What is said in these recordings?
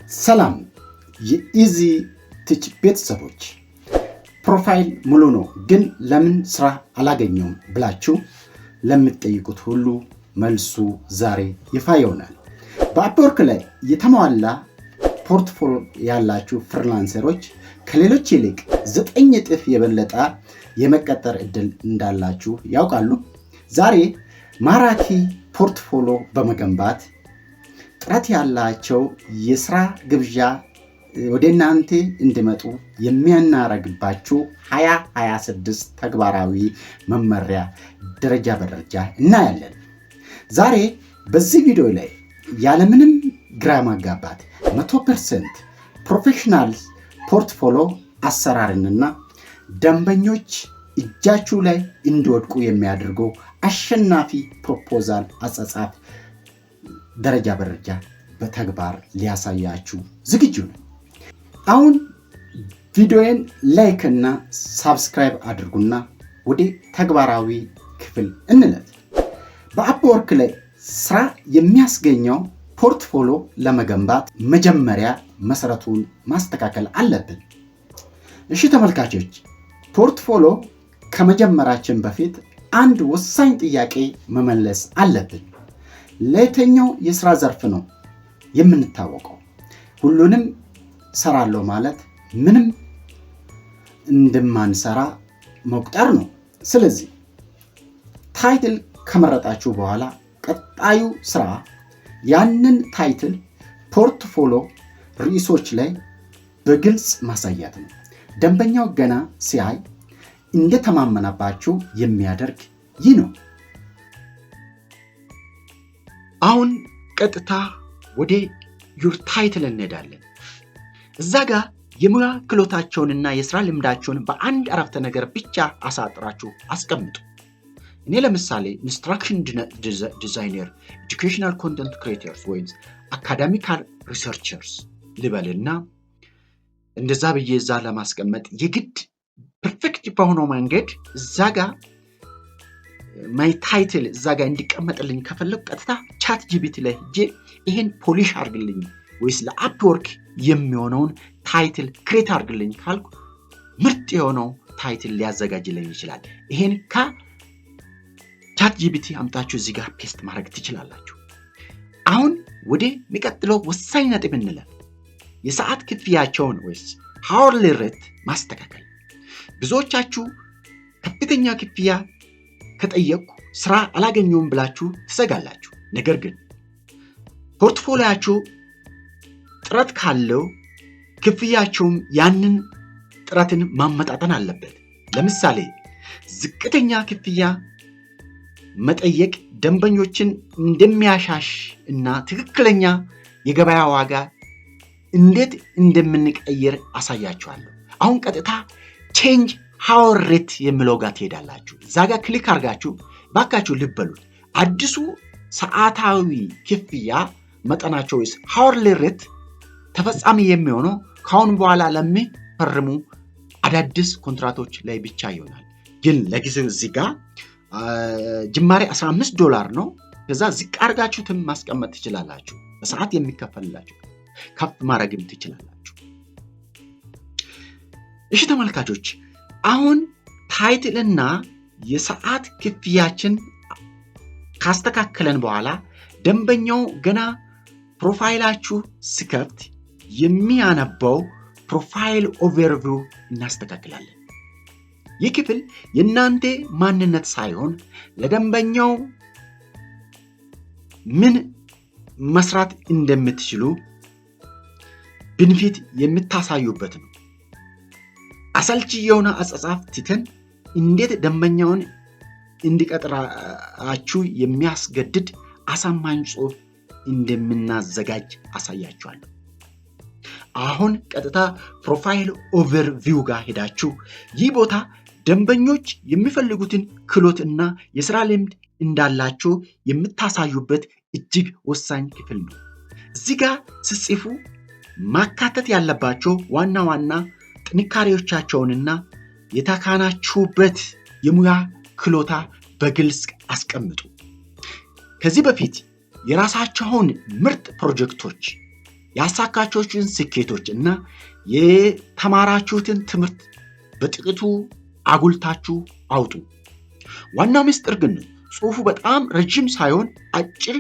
ሰላም የ Easy Teach ቤተሰቦች፣ Profile ሙሉ ነው ግን ለምን ስራ አላገኘውም ብላችሁ ለምትጠይቁት ሁሉ መልሱ ዛሬ ይፋ ይሆናል። በ Upwork ላይ የተሟላ portfolio ያላችሁ freelancer ኦች ከሌሎች ይልቅ 9 እጥፍ የበለጠ የመቀጠር እድል እንዳላችሁ ያውቃሉ? ዛሬ ማራኪ portfolio በመገንባት ጥራት ያላቸው የስራ ግብዣ ወደ እናንተ እንዲመጡ የሚያናረግባችሁ 2026 ተግባራዊ መመሪያ ደረጃ በደረጃ እናያለን። ዛሬ በዚህ ቪዲዮ ላይ ያለምንም ግራ ማጋባት 100% professional portfolio አሰራርንና ደንበኞች እጃችሁ ላይ እንዲወድቁ የሚያደርገው አሸናፊ proposal አጻጻፍ ደረጃ በደረጃ በተግባር ሊያሳያችሁ ዝግጁ ነው። አሁን ቪዲዮዬን like እና subscribe አድርጉና ወደ ተግባራዊ ክፍል እንለፍ። በ Upwork ላይ ስራ የሚያስገኘው portfolio ለመገንባት መጀመሪያ መሰረቱን ማስተካከል አለብን። እሺ ተመልካቾች፣ Portfolio ከመጀመራችን በፊት አንድ ወሳኝ ጥያቄ መመለስ አለብን። ለየትኛው የስራ ዘርፍ ነው የምንታወቀው? ሁሉንም ሰራለሁ ማለት ምንም እንደማንሰራ መቁጠር ነው። ስለዚህ title ከመረጣችሁ በኋላ ቀጣዩ ስራ ያንን title portfolio ርዕሶች ላይ በግልጽ ማሳየት ነው። ደንበኛው ገና ሲያይ እንደተማመነባችሁ የሚያደርግ ይህ ነው። አሁን ቀጥታ ወደ your title እንሄዳለን። እዛ ጋር የሙያ ክህሎታቸውንና የስራ ልምዳቸውን በአንድ አረፍተ ነገር ብቻ አሳጥራችሁ አስቀምጡ። እኔ ለምሳሌ instruction designer፣ educational content creators ወይም academical researchers ልበልና እንደዛ ብዬ እዛ ለማስቀመጥ የግድ perfect በሆነው መንገድ እዛ ጋ my title እዛ ጋር እንዲቀመጥልኝ ከፈለጉ ቀጥታ ChatGPT ላይ ሄጄ ይሄን polish አድርግልኝ ወይስ ለ Upwork የሚሆነውን title create አድርግልኝ ካልኩ ምርጥ የሆነው title ሊያዘጋጅልኝ ይችላል። ይሄን ከ ChatGPT አምጣችሁ እዚህ ጋር paste ማድረግ ትችላላችሁ። አሁን ወደ ሚቀጥለው ወሳኝ ነጥብ እንለፍ። የሰዓት ክፍያቸውን ወይስ hourly rate ማስተካከል። ብዙዎቻችሁ ከፍተኛ ክፍያ ከጠየቅኩ ስራ አላገኘውም ብላችሁ ትሰጋላችሁ። ነገር ግን portfolio ያችሁ ጥራት ካለው ክፍያችሁም ያንን ጥራትን ማመጣጠን አለበት። ለምሳሌ ዝቅተኛ ክፍያ መጠየቅ ደንበኞችን እንደሚያሻሽ እና ትክክለኛ የገበያ ዋጋ እንዴት እንደምንቀይር አሳያችኋለሁ። አሁን ቀጥታ change hour rate የሚለው ጋር ትሄዳላችሁ። እዛ ጋር click አድርጋችሁ ባካችሁ ልብ በሉት፣ አዲሱ ሰዓታዊ ክፍያ መጠናቸው ወይስ hourly rate ተፈጻሚ የሚሆነው ከአሁን በኋላ ለሚፈርሙ አዳዲስ ኮንትራቶች ላይ ብቻ ይሆናል። ግን ለጊዜው እዚህ ጋር ጅማሬ 15 ዶላር ነው። ከዛ ዝቅ አድርጋችሁትም ማስቀመጥ ትችላላችሁ። በሰዓት የሚከፈልላችሁ ከፍ ማድረግም ትችላላችሁ። እሺ ተመልካቾች፣ አሁን title ና የሰዓት ክፍያችን ካስተካከለን በኋላ ደንበኛው ገና profile ኣችሁ ሲከፍት የሚያነበው profile overview እናስተካክላለን። ይህ ክፍል የእናንተ ማንነት ሳይሆን ለደንበኛው ምን መስራት እንደምትችሉ benefit የምታሳዩበት ነው። አሰልቺ የሆነ አጻጻፍ ትተን እንዴት ደንበኛውን እንዲቀጥራችሁ የሚያስገድድ አሳማኝ ጽሑፍ እንደምናዘጋጅ አሳያችኋለሁ። አሁን ቀጥታ profile overview ጋር ሄዳችሁ ይህ ቦታ ደንበኞች የሚፈልጉትን ክህሎት እና የስራ ልምድ እንዳላችሁ የምታሳዩበት እጅግ ወሳኝ ክፍል ነው። እዚህ ጋር ስትጽፉ ማካተት ያለባቸው ዋና ዋና ጥንካሬዎቻቸውንና የተካናችሁበት የሙያ ክህሎታ በግልጽ አስቀምጡ። ከዚህ በፊት የራሳቸውን ምርጥ ፕሮጀክቶች ያሳካችኋቸውን ስኬቶች እና የተማራችሁትን ትምህርት በጥቂቱ አጉልታችሁ አውጡ። ዋናው ምስጢር ግን ጽሑፉ በጣም ረጅም ሳይሆን አጭር፣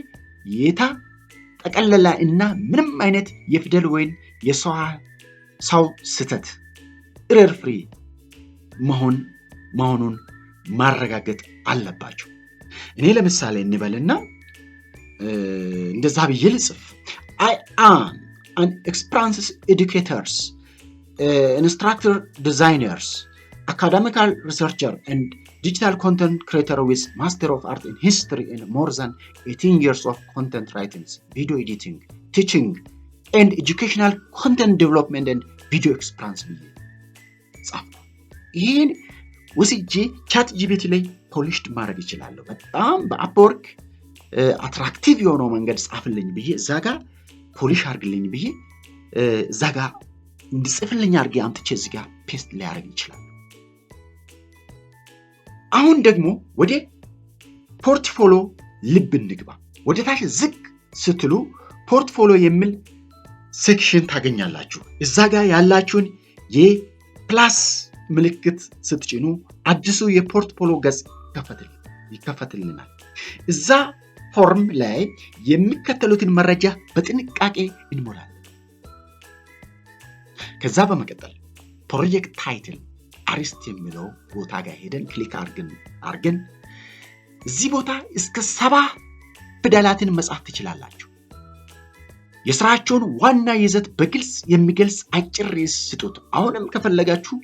የተጠቀለለ እና ምንም አይነት የፊደል ወይም የሰዋሰው ስህተት error free መሆኑን ማረጋገጥ አለባችሁ። እኔ ለምሳሌ እንበልና እንደዛ ብዬ ልጽፍ፦ "I am an experienced educators, instructor, designers, academical researcher and digital content creator with Master of Art in History and more than 18 years of content writing, video editing, teaching and educational content development and video experience" ብዬ ጻፍኩ። ይህን ወስጄ ChatGPT ላይ polished ማድረግ እችላለሁ። በጣም በ Upwork attractive የሆነው መንገድ ጻፍልኝ ብዬ፣ እዛ ጋር polish አድርግልኝ ብዬ፣ እዛ ጋር እንዲጽፍልኝ አድርጌ አምጥቼ እዚህ ጋር paste ሊያደርግ ይችላል። አሁን ደግሞ ወደ portfolio ልብ እንግባ። ወደ ታች ዝቅ ስትሉ portfolio የሚል section ታገኛላችሁ። እዛ ጋር ያላችሁን የ plus ምልክት ስትጭኑ አዲሱ የ portfolio ገጽ ይከፈትልናል። እዛ form ላይ የሚከተሉትን መረጃ በጥንቃቄ እንሞላለን። ከዛ በመቀጠል project title አርስት የሚለው ቦታ ጋር ሄደን click አርገን እዚህ ቦታ እስከ 70 ፊደላትን መጻፍ ትችላላችሁ። የስራችሁን ዋና ይዘት በግልጽ የሚገልጽ አጭር ርዕስ ስጡት። አሁንም ከፈለጋችሁ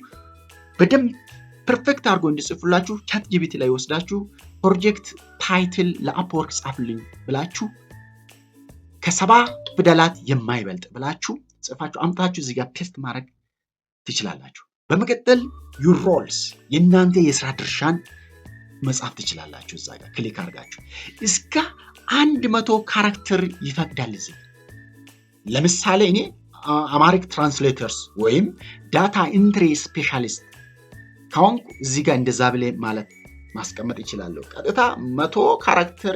በደንብ perfect አድርጎ እንዲጽፍላችሁ ChatGPT ላይ ወስዳችሁ "project title ለ Upwork ጻፍልኝ" ብላችሁ፣ ከ70 ፊደላት የማይበልጥ ብላችሁ ጽፋችሁ አምጥታችሁ እዚህ ጋር paste ማድረግ ትችላላችሁ። በመቀጠል your roles፣ የእናንተ የስራ ድርሻን መጻፍ ትችላላችሁ። እዛ ጋር click አድርጋችሁ እስከ 100 character ይፈቅዳል። እዚህ ለምሳሌ እኔ Amharic translators ወይም data entry specialist ከሆንኩ እዚህ ጋር እንደዛ ብዬ ማለት ማስቀመጥ እችላለሁ። ቀጥታ 100 character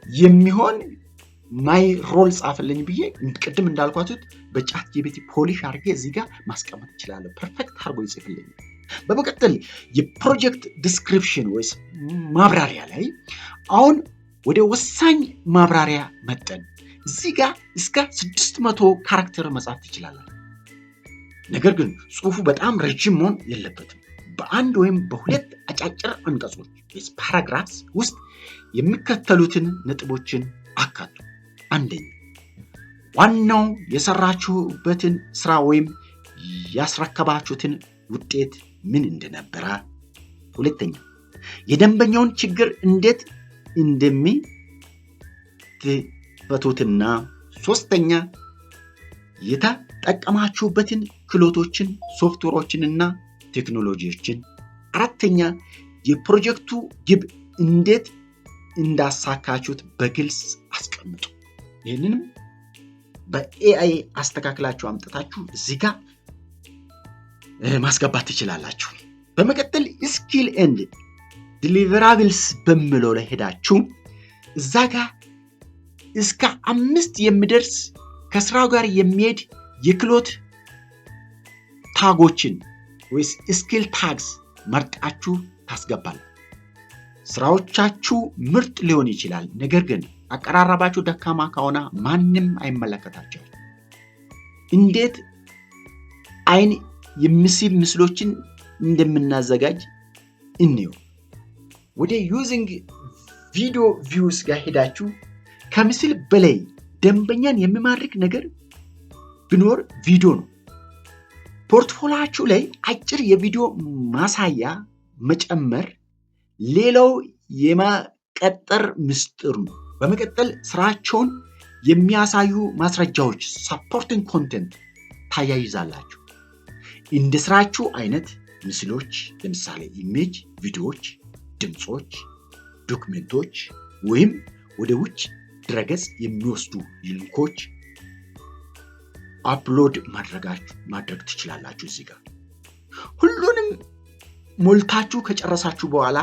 የሚሆን my role ጻፍልኝ ብዬ ቅድም እንዳልኳችሁት በ ChatGPT polish አድርጌ እዚህ ጋር ማስቀመጥ እችላለሁ። Perfect አድርጎ ይጽፍልኝ። በመቀጠል የ project description ወይስ ማብራሪያ ላይ፣ አሁን ወደ ወሳኝ ማብራሪያ መጣን። እዚህ ጋር እስከ 600 character መጻፍ ትችላላችሁ። ነገር ግን ጽሁፉ በጣም ረጅም መሆን የለበትም። በአንድ ወይም በሁለት አጫጭር አንቀጾች ወይስ paragraphs ውስጥ የሚከተሉትን ነጥቦችን አካቱ። አንደኛ፣ ዋናው የሰራችሁበትን ስራ ወይም ያስረከባችሁትን ውጤት ምን እንደነበረ። ሁለተኛ፣ የደንበኛውን ችግር እንዴት እንደምትፈቱትና፣ ሶስተኛ፣ የተጠቀማችሁበትን ክህሎቶችን፣ ሶፍትዌሮችንና ቴክኖሎጂዎችን፣ አራተኛ፣ የፕሮጀክቱ ግብ እንዴት እንዳሳካችሁት በግልጽ አስቀምጡ። ይህንንም በ AI አስተካክላችሁ አምጥታችሁ እዚህ ጋር ማስገባት ትችላላችሁ። በመቀጠል skill and deliverables በሚለው ላይ ሄዳችሁ እዛ ጋር እስከ አምስት የሚደርስ ከስራው ጋር የሚሄድ የክህሎት tag ኦችን ወይስ skill tags መርጣችሁ ታስገባላችሁ። ስራዎቻችሁ ምርጥ ሊሆን ይችላል፣ ነገር ግን አቀራረባችሁ ደካማ ከሆነ ማንም አይመለከታቸውም። እንዴት አይን የሚስብ ምስሎችን እንደምናዘጋጅ እንየው። ወደ using video views ጋር ሄዳችሁ ከምስል በላይ ደንበኛን የሚማርክ ነገር ቢኖር ቪዲዮ ነው። Portfolio ኣችሁ ላይ አጭር የቪዲዮ ማሳያ መጨመር ሌላው የመቀጠር ምስጢር ነው። በመቀጠል ስራችሁን የሚያሳዩ ማስረጃዎች supporting content ታያይዛላችሁ። እንደ ስራችሁ አይነት ምስሎች ለምሳሌ image፣ ቪዲዮዎች፣ ድምፆች፣ document ኦች ወይም ወደ ውጭ ድረገጽ የሚወስዱ link ኦች upload ማድረግ ትችላላችሁ። እዚህ ጋር ሁሉንም ሞልታችሁ ከጨረሳችሁ በኋላ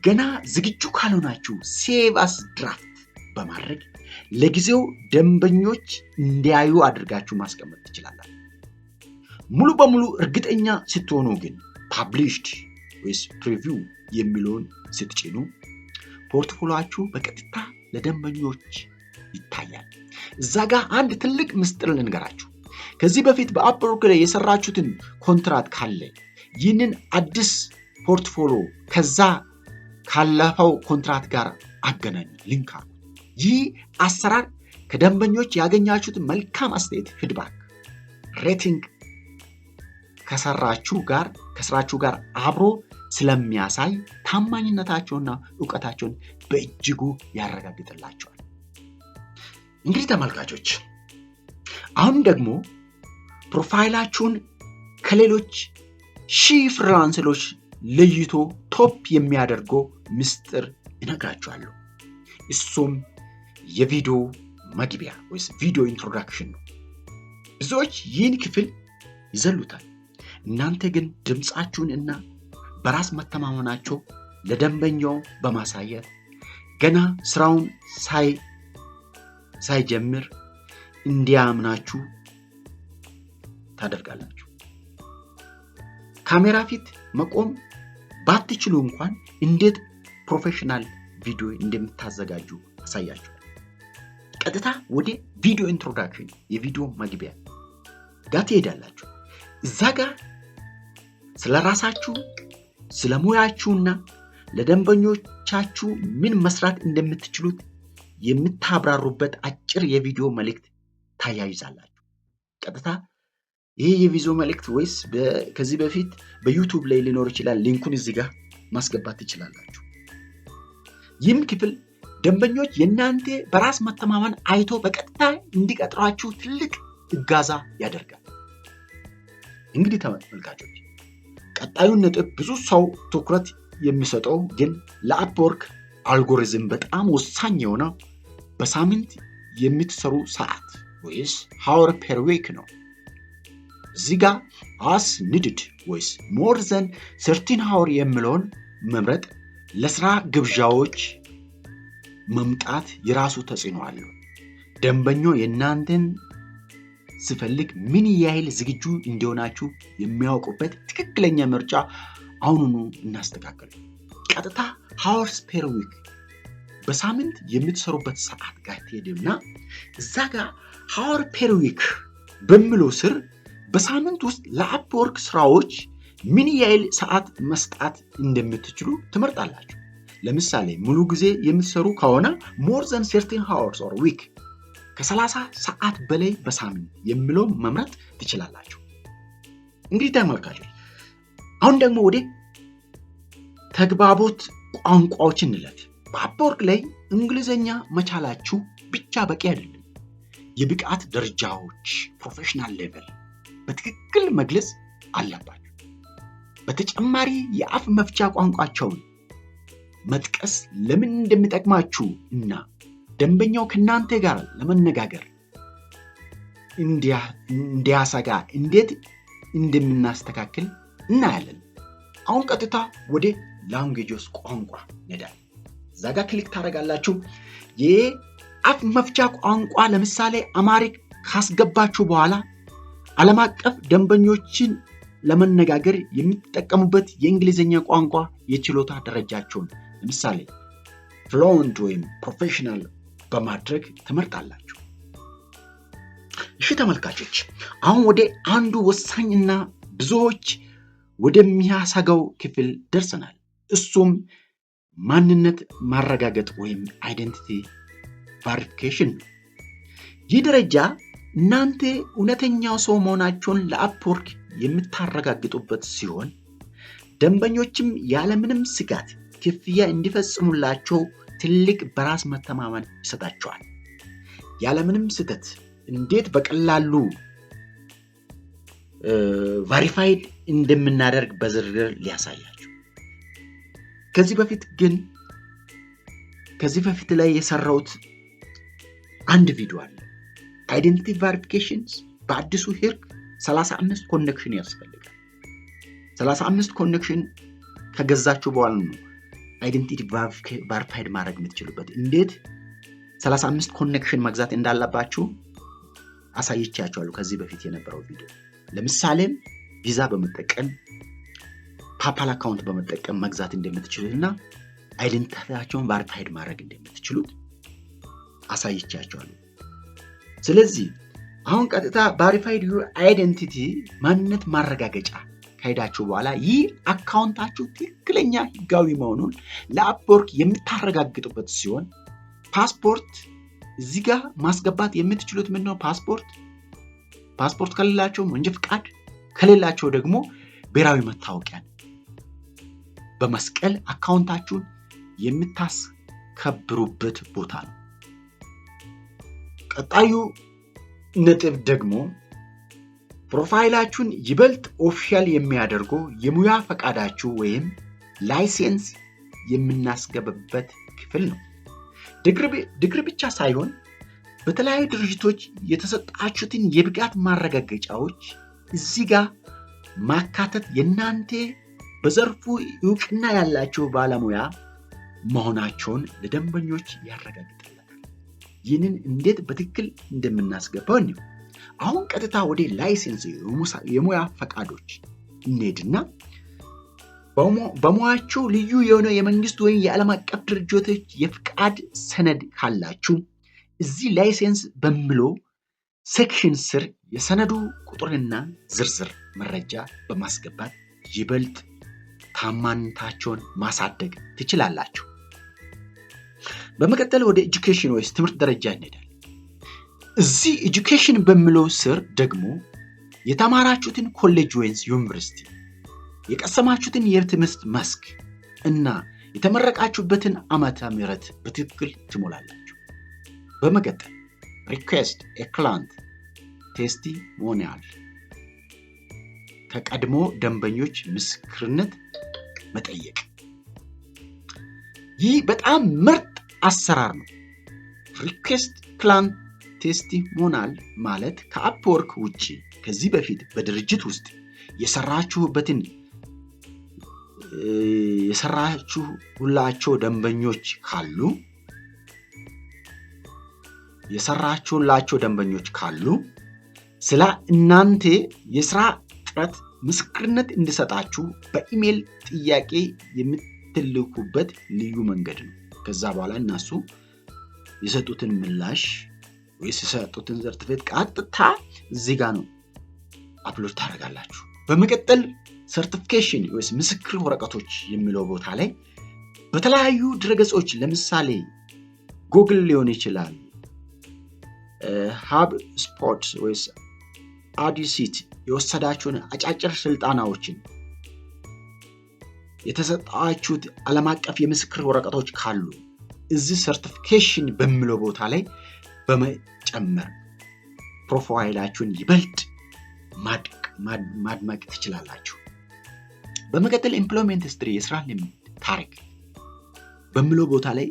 ገና ዝግጁ ካልሆናችሁ save as draft በማድረግ ለጊዜው ደንበኞች እንዲያዩ አድርጋችሁ ማስቀመጥ ትችላላችሁ። ሙሉ በሙሉ እርግጠኛ ስትሆኑ ግን published ወይስ preview የሚለውን ስትጭኑ portfolio ኣችሁ በቀጥታ ለደንበኞች ይታያል። እዛ ጋር አንድ ትልቅ ምስጢር ልንገራችሁ። ከዚህ በፊት በ Upwork ላይ የሰራችሁትን ኮንትራት ካለ ይህንን አዲስ portfolio ከዛ ካለፈው ኮንትራት ጋር አገናኙ፣ link አድርጉት። ይህ አሰራር ከደንበኞች ያገኛችሁትን መልካም አስተያየት፣ feedback፣ rating ከሰራችሁ ጋር ከስራችሁ ጋር አብሮ ስለሚያሳይ ታማኝነታቸውና እውቀታቸውን በእጅጉ ያረጋግጥላቸዋል። እንግዲህ ተመልካቾች፣ አሁን ደግሞ profile ኣችሁን ከሌሎች ሺህ freelancer ኦች ለይቶ top የሚያደርገው ምስጢር እነግራችኋለሁ። እሱም የቪዲዮ መግቢያ ወይስ video introduction ነው። ብዙዎች ይህን ክፍል ይዘሉታል። እናንተ ግን ድምፃችሁን እና በራስ መተማመናችሁ ለደንበኛው በማሳየት ገና ስራውን ሳይጀምር እንዲያምናችሁ ታደርጋላችሁ። ካሜራ ፊት መቆም ባትችሉ እንኳን እንዴት professional ቪዲዮ እንደምታዘጋጁ አሳያችኋለሁ። ቀጥታ ወደ video introduction፣ የቪዲዮ መግቢያ ጋር ትሄዳላችሁ። እዛ ጋር ስለ ራሳችሁ፣ ስለ ሙያችሁና ለደንበኞቻችሁ ምን መስራት እንደምትችሉት የምታብራሩበት አጭር የቪዲዮ መልእክት ታያይዛላችሁ። ቀጥታ ይህ የቪዲዮ መልእክት ወይስ ከዚህ በፊት በ YouTube ላይ ሊኖር ይችላል። Link ኡን እዚህ ጋር ማስገባት ትችላላችሁ። ይህም ክፍል ደንበኞች የእናንተ በራስ መተማመን አይቶ በቀጥታ እንዲቀጥሯችሁ ትልቅ እገዛ ያደርጋል። እንግዲህ ተመልካቾች፣ ቀጣዩን ነጥብ ብዙ ሰው ትኩረት የሚሰጠው ግን ለ Upwork algorithm በጣም ወሳኝ የሆነው በሳምንት የምትሰሩ ሰዓት ወይስ hour per week ነው። እዚህ ጋር as needed ወይስ more than 13 hour የሚለውን መምረጥ ለስራ ግብዣዎች መምጣት የራሱ ተጽዕኖ አለው። ደንበኛው የእናንተን ሲፈልግ ምን ያህል ዝግጁ እንደሆናችሁ የሚያውቁበት ትክክለኛ ምርጫ አሁኑኑ እናስተካክል። ቀጥታ hours per week፣ በሳምንት የምትሰሩበት ሰዓት ጋር ትሄድና እዛ ጋር hour per week በሚለው ስር በሳምንት ውስጥ ለ Upwork ስራዎች ምን ያህል ሰዓት መስጠት እንደምትችሉ ትመርጣላችሁ። ለምሳሌ ሙሉ ጊዜ የምትሰሩ ከሆነ more than 13 hours or week፣ ከ30 ሰዓት በላይ በሳምንት የሚለውን መምረጥ ትችላላችሁ። እንግዲህ ተመልካቾች፣ አሁን ደግሞ ወደ ተግባቦት ቋንቋዎች እንለፍ። በ Upwork ላይ እንግሊዝኛ መቻላችሁ ብቻ በቂ አይደለም። የብቃት ደረጃዎች፣ professional level በትክክል መግለጽ አለባችሁ። በተጨማሪ የአፍ መፍቻ ቋንቋቸውን መጥቀስ ለምን እንደሚጠቅማችሁ እና ደንበኛው ከእናንተ ጋር ለመነጋገር እንዲያሰጋ እንዴት እንደምናስተካክል እናያለን። አሁን ቀጥታ ወደ languages፣ ቋንቋ እንሄዳለን። እዛ ጋር click ታደርጋላችሁ። የአፍ መፍቻ ቋንቋ ለምሳሌ Amharic ካስገባችሁ በኋላ ዓለም አቀፍ ደንበኞችን ለመነጋገር የምትጠቀሙበት የእንግሊዝኛ ቋንቋ የችሎታ ደረጃችሁን ለምሳሌ fluent ወይም professional በማድረግ ትመርጣላችሁ። እሺ ተመልካቾች፣ አሁን ወደ አንዱ ወሳኝና ብዙዎች ወደሚያሰጋው ክፍል ደርሰናል። እሱም ማንነት ማረጋገጥ ወይም identity verification ነው። ይህ ደረጃ እናንተ እውነተኛው ሰው መሆናችሁን ለ Upwork የምታረጋግጡበት ሲሆን ደንበኞችም ያለምንም ስጋት ክፍያ እንዲፈጽሙላችሁ ትልቅ በራስ መተማመን ይሰጣቸዋል። ያለምንም ስህተት እንዴት በቀላሉ verified እንደምናደርግ በዝርዝር ላሳያችሁ። ከዚህ በፊት ግን ከዚህ በፊት ላይ የሰራሁት አንድ ቪዲዮ አለ። Identity verifications በአዲሱ ህግ 35 connection ያስፈልጋል። 35 connection ከገዛችሁ በኋላ ነው identity verified ማድረግ የምትችሉበት። እንዴት 35 connection እንደሚገዛ 35 connection መግዛት እንዳለባችሁ አሳይቻችኋለሁ ከዚህ በፊት የነበረው ቪዲዮ። ለምሳሌም ቪዛ በመጠቀም፣ PayPal account በመጠቀም መግዛት እንደምትችሉና identity ያቸውን verified ማድረግ እንደምትችሉት አሳይቻችኋለሁ። ስለዚህ አሁን ቀጥታ verified your identity፣ ማንነት ማረጋገጫ ከሄዳችሁ በኋላ ይህ account ኣችሁ ትክክለኛ ህጋዊ መሆኑን ለ Upwork የምታረጋግጡበት ሲሆን ፓስፖርት እዚህ ጋር ማስገባት የምትችሉት ምንድነው? ፓስፖርት፣ ፓስፖርት ከሌላቸው መንጃ ፍቃድ፣ ከሌላቸው ደግሞ ብሔራዊ መታወቂያን በመስቀል account ኣችሁን የምታስከብሩበት ቦታ ነው። ቀጣዩ ነጥብ ደግሞ profile ኣችሁን ይበልጥ official የሚያደርገው የሙያ ፈቃዳችሁ ወይም license የምናስገባበት ክፍል ነው። ዲግሪ ብቻ ሳይሆን በተለያዩ ድርጅቶች የተሰጣችሁትን የብቃት ማረጋገጫዎች እዚህ ጋር ማካተት የእናንተ በዘርፉ እውቅና ያላቸው ባለሙያ መሆናቸውን ለደንበኞች ያረጋግጥለታል። ይህንን እንዴት በትክክል እንደምናስገባው እንየው። አሁን ቀጥታ ወደ license፣ የሙያ ፈቃዶች እንሄድና በሙያቸው ልዩ የሆነ የመንግስት ወይም የዓለም አቀፍ ድርጅቶች የፍቃድ ሰነድ ካላችሁ እዚህ license በሚለው section ስር የሰነዱ ቁጥርና ዝርዝር መረጃ በማስገባት ይበልጥ ታማኝነታቸውን ማሳደግ ትችላላችሁ። በመቀጠል ወደ education ወይስ ትምህርት ደረጃ እንሄዳለን። እዚህ education በሚለው ስር ደግሞ የተማራችሁትን ኮሌጅ ወይስ ዩኒቨርሲቲ፣ የቀሰማችሁትን የትምህርት መስክ እና የተመረቃችሁበትን ዓመተ ምህረት በትክክል ትሞላላችሁ። በመቀጠል request a client testimonial፣ ከቀድሞ ደንበኞች ምስክርነት መጠየቅ። ይህ በጣም ምርጥ አሰራር ነው። Request client testimonial ማለት ከ Upwork ውጭ ከዚህ በፊት በድርጅት ውስጥ የሰራችሁላቸው ደንበኞች ካሉ ስለ እናንተ የስራ ጥራት ምስክርነት እንዲሰጣችሁ በኢሜል ጥያቄ የምትልኩበት ልዩ መንገድ ነው። ከዛ በኋላ እነሱ የሰጡትን ምላሽ ወይስ የሰጡትን ሰርቲፊኬት ቀጥታ እዚህ ጋር ነው upload ታደርጋላችሁ። በመቀጠል certification ወይስ ምስክር ወረቀቶች የሚለው ቦታ ላይ በተለያዩ ድረገጾች፣ ለምሳሌ ጉግል ሊሆን ይችላል፣ HubSpot ወይስ Udacity የወሰዳችሁን አጫጭር ስልጠናዎችን፣ የተሰጣችሁት ዓለም አቀፍ የምስክር ወረቀቶች ካሉ እዚህ certification በሚለው ቦታ ላይ በመጨመር profile ኣችሁን ይበልጥ ማድመቅ ትችላላችሁ። በመቀጠል employment history፣ የስራ ልምድ ታሪክ በሚለው ቦታ ላይ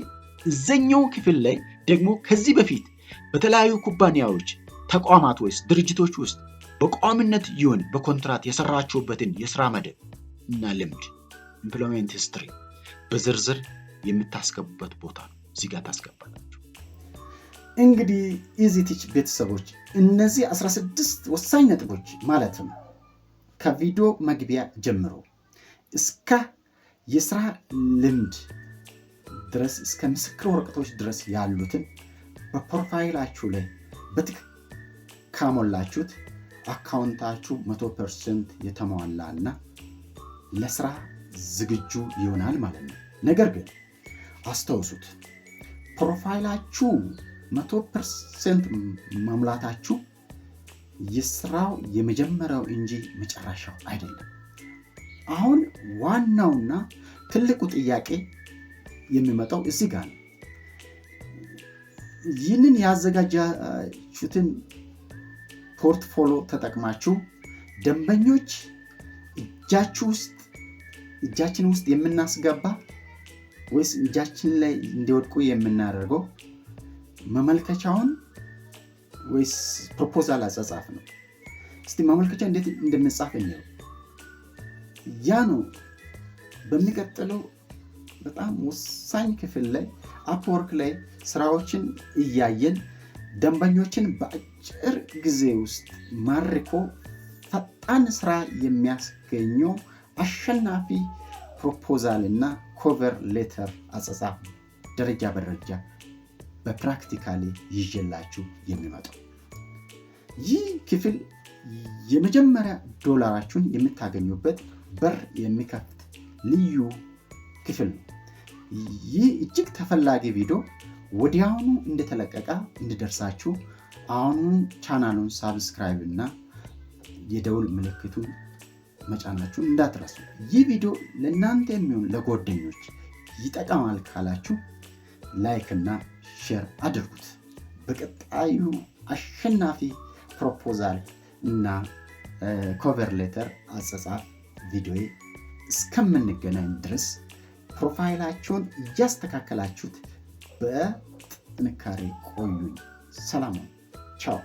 እዘኛው ክፍል ላይ ደግሞ ከዚህ በፊት በተለያዩ ኩባንያዎች፣ ተቋማት ወይስ ድርጅቶች ውስጥ በቋሚነት ይሁን በኮንትራት የሰራችሁበትን የስራ መደብ እና ልምድ፣ employment history፣ በዝርዝር የምታስገቡበት ቦታ ነው። እዚህ ጋር ታስገባላችሁ። እንግዲህ EasyTech ቤተሰቦች፣ እነዚህ 16 ወሳኝ ነጥቦች ማለትም ከቪዲዮ መግቢያ ጀምሮ እስከ የስራ ልምድ ድረስ፣ እስከ ምስክር ወረቀቶች ድረስ ያሉትን በ profile ኣችሁ ላይ በትክክል ካሞላችሁት account ኣችሁ 100% የተሟላ እና ለስራ ዝግጁ ይሆናል ማለት ነው። ነገር ግን አስታውሱት፣ profile ኣችሁ 100% መሙላታችሁ የስራው የመጀመሪያው እንጂ መጨረሻው አይደለም። አሁን ዋናውና ትልቁ ጥያቄ የሚመጣው እዚህ ጋር ነው። ይህንን ያዘጋጃችሁትን portfolio ተጠቅማችሁ ደንበኞች እጃችሁ ውስጥ እጃችን ውስጥ የምናስገባ ወይስ እጃችን ላይ እንዲወድቁ የምናደርገው ማመልከቻውን ወይስ proposal አጻጻፍ ነው? እስቲ ማመልከቻ እንዴት እንደምንጻፍ እንየው። ያ ነው በሚቀጥለው በጣም ወሳኝ ክፍል ላይ Upwork ላይ ስራዎችን እያየን ደንበኞችን በአጭር ጊዜ ውስጥ ማርኮ ፈጣን ስራ የሚያስገኘው አሸናፊ proposal እና cover letter አጻጻፍ ደረጃ በደረጃ በ practically ይዤላችሁ የሚመጣው። ይህ ክፍል የመጀመሪያ ዶላራችሁን የምታገኙበት በር የሚከፍት ልዩ ክፍል ነው። ይህ እጅግ ተፈላጊ ቪዲዮ ወዲያውኑ እንደተለቀቀ እንዲደርሳችሁ አሁኑኑ ቻናሉን subscribe እና የደውል ምልክቱን መጫናችሁን እንዳትረሱ። ይህ ቪዲዮ ለእናንተ የሚሆን ለጓደኞች ይጠቅማል ካላችሁ like እና share አድርጉት። በቀጣዩ አሸናፊ proposal እና cover letter አጻጻፍ ቪዲዮ እስከምንገናኝ ድረስ profile ኣችሁን እያስተካከላችሁት በጥንካሬ ቆዩኝ። ሰላም፣ ቻው።